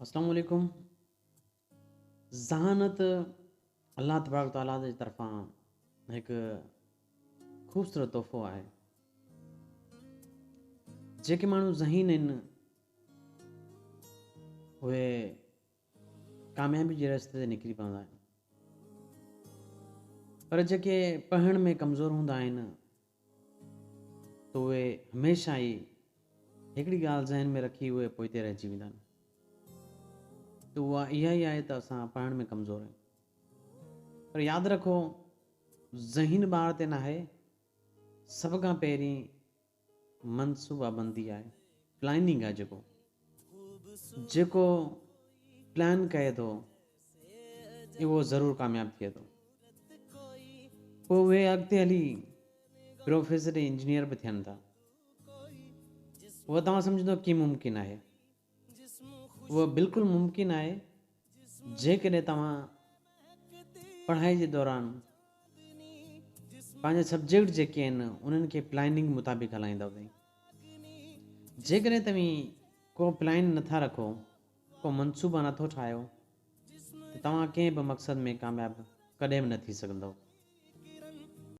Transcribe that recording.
اسلام عليڪم ذهانت الله تبارڪ تعاليٰ جي طرفان هڪ خوبصورت تحفو آهي. جيڪي ماڻهو ذهين آهن اهي ڪاميابي جي رستي تي نڪري پوندا آهن پر جيڪي پڙهڻ ۾ ڪمزور هوندا آهن ته اهي هميشه ئي هڪڙي ڳالهه ذهن ۾ رکي اهي پوئتي رهجي ويندا آهن ته اها اها ئي آهي ته اسان پڙهڻ ۾ ڪمزور آهيون پر ياد رکو ذهين ٻار تي ناهي سڀ کان پهرين منصوبه بندي آهي پلاننگ آهي جيڪو جيڪو پلان ڪئي ٿو اهو ضرور ڪامياب ٿئي ٿو پوء اهي اڳتي هلي پروفيسر ۽ انجنيئر به ٿين ٿا اهو توهان سمجهندو ڪيئن ممڪن آهي اهو بلڪل ممڪن آهي جيڪڏهن توهان پڙهائي جي دوران پنهنجا سبجيڪٽ جيڪي آهن انهن کي پلاننگ مطابق هلائيندؤ. جيڪڏهن توهين ڪو پلان نٿا رکو، ڪو منصوبا نٿو ٺاهيو ته توهان ڪنهن به مقصد ۾ ڪامياب ڪڏهن به نه ٿي سگهندؤ.